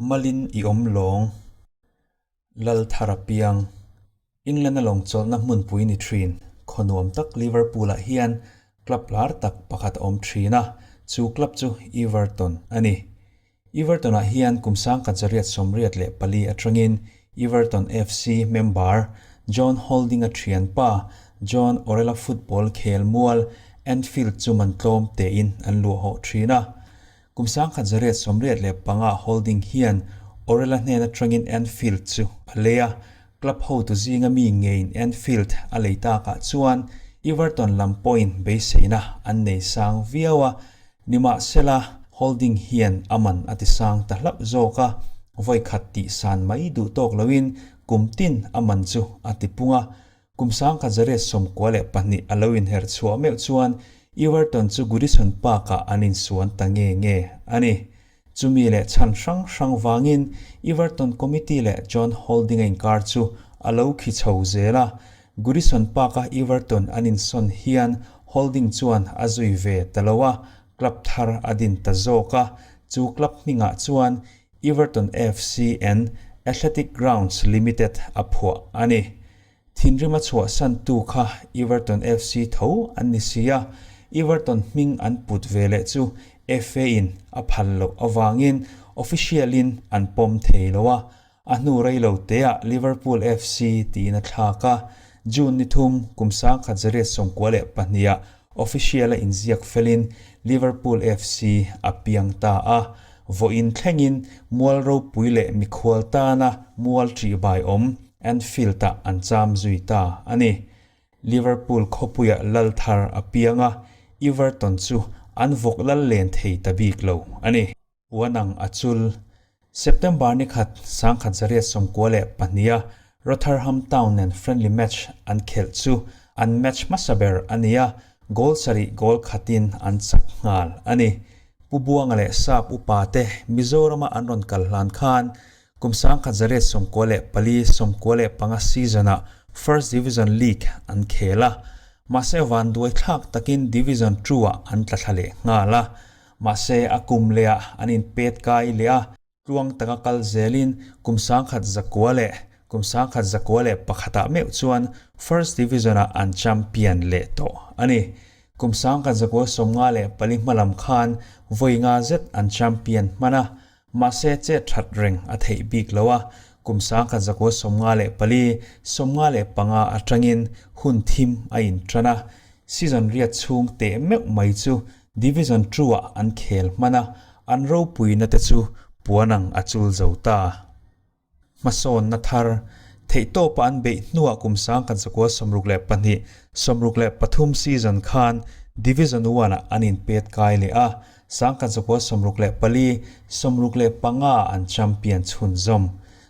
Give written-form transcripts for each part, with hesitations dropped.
Malin i awm lawng. Lalthara piang. England-a lawng chawlhna hmunpui ni thin. Khaw nuam tak Liverpool-ah hian club lar tak pakhat a awm thin a, chu club chu Everton a ni. Everton-ah hian kum 1984 atangin Everton FC member John Houlding-a thianpa John Orella football khel mual Anfield chu man tlawm tein an luah hawh thin a. Kum 1985 Houlding hian Orella hnen atangin Anfield chu a lei a, club hotu zinga mi ngeiin Anfield a lei takah chuan Everton lam pawhin beiseina an nei sang viau a. Nimahsela, Holding hian a man a ti sang ta hlauh zawk a, vawi khat tih san mai duh tawk loin kum tin a man chu a ti pung a. Kum 1992 a lo inher chhuah meuh chuan Everton chu Goodison Park-ah an insuan ta nge nge a ni. Chumi leh chhan hrang hrang vangin Everton committee leh John Holding-a inkar chu a lo khi chho zel a. Goodison Park-a Everton an insawn hian Holding chuan a zui ve ta lo a, club thar a din ta zawk a. Chu club hmingah chuan Everton FC and Athletic Grounds Limited a phuah a ni. Thinrim a chhuahsantu kha Everton FC tho an ni si a, Everton hming an put ve leh chu FA-in a phal loh avangin official-in an pawm thei lo a, a hnu rei lo teah Liverpool FC tiin a thlak a, June ni thum kum 1992-ah official-a inziak felin Liverpool FC a piang ta a, vawiin thlengin mual ropui leh mikhual tana mual ṭihbai awm Anfield-ah an cham zui ta a ni. Liverpool khawpuiah lal thar a piang a, Everton chu an vawk lal len thei ta bik lo a ni. Puanang a chul. September ni khat 1992-a Rotherham Town nen friendly match an khelh chu an match hmasa ber a ni a, goal sarih goal khatin an chak nghal a ni. Pu Buanga leh Sap upa te Mizorama an rawn kal hlan khan kum 1994 95 season-ah First Division League an khel a, mahse vanduai thlak takin Division Two-ah an tla thla leh nghal a. Mahse, a kum lehah an inpet kai leh a, tluang taka kal zelin kum 1901 kum 1901-ah meuh chuan First Division-ah an champion leh tawh a ni. Kum 1994 hmalam khan vawi nga zet an champion hman a, mahse chet that reng a theih bik lo a, kum 1994 95 atangin hun thim a intan a, season riat chhung teh meuh mai chu Division Two-ah an khel hman a, an ropuina te chu puan ang a chul zo ta. Hmasawnna thar, theihtawpa an beih hnuah kum 1962, 63 season khan Division One-ah an inpet kai leh a, 1964, 65 an champion chhunzawm.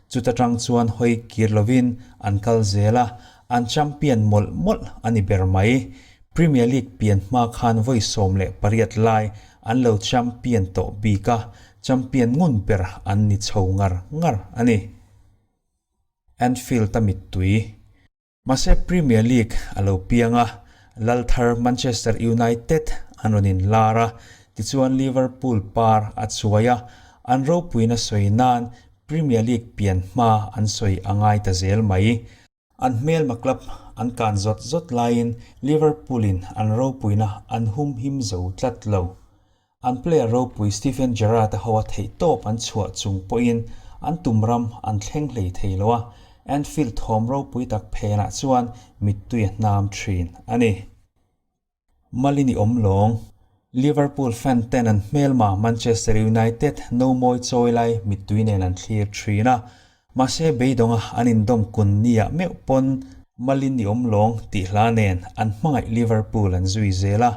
Chuta tang chuan hawi kir lovin an kal zel a, an champion mawlh mawlh a ni ber mai. Premier League pian hma khan vawi 18 lai an lo champion tawh bik a, champion ngun ber an ni chho ngar ngar a ni. Anfield-a mittui. Mahse Premier League a lo piang a, lal thar Manchester United an rawn inlar a, tichuan Liverpool par a chuai a, an ropuina sawi nan Premier League pian hma an sawi a ngai ta zel mai. An hmelma club an kan zawt zawt laiin Liverpool-in an ropuina an humhim zo tlat lo. An player ropui Steven Gerrard-a hoa theihtawp an chhuah chung pawhin an tum ram an thleng hlei thei lo a, Anfield thawm ropui tak phenah chuan mittui a hnam thin a ni. Malini awm lawng. Liverpool fan ten an hmelma Manchester United no mawi chawi lai mittui nen an thlir thin a, mahse beidawnga an indawm kun nia meuh pawn Malini awm lawng tih hla nen an hmangaih Liverpool an zui zel a,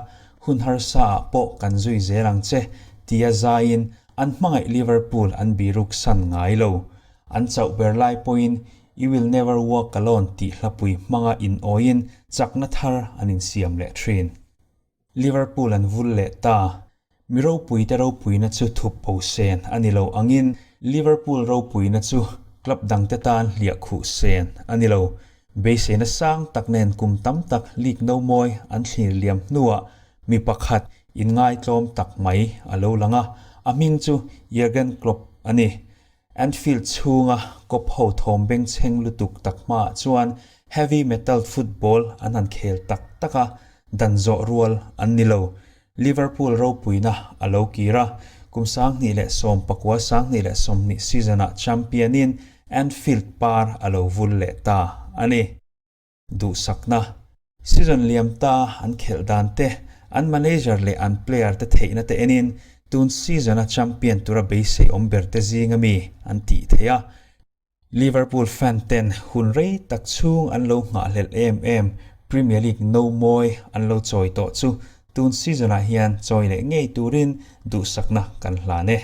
hun harsa ah pawh kan zui zel ang che tia zaiin an hmangaih Liverpool an biruk san ngai lo. An chauh ber lai pawhin You will never walk alone tih hlapui hmanga inawiin chakna thar an insiam leh thin. Liverpool an vul leh ta. Mi ropuite ropuina chu thup bo sen a ni lo angin Liverpool ropuina chu club dangte tan hliah khuh sen a ni lo. Beiseina sang tak nen kum tam tak league no mawi an thlir liam hnuah mi pakhat inngai tlawm tak mai a lo lang a, a hming chu Jurgen Klopp a ni. Anfield chhunga kawp ho thawm bengchheng lutuk tak hmaah chuan heavy metal football an han khel tak tak a, dan zawh rual an ni lo. Liverpool ropuina a lo kir a, kum 2019 2020 season-ah champion-in Anfield par a lo vul leh ta a ni. Duhsakna, Season liam ta an khelh dan te, an manager leh an player te theihna te enin tun season-a champion tura beisei awm ber te zinga mi an tih theih a. Liverpool fan ten hun rei tak chhung an lo nghahhlelh em em Premier League no mawi an lo chawi tawh chu tun season-ah hian chawi leh ngei turin duhsakna kan hlan e.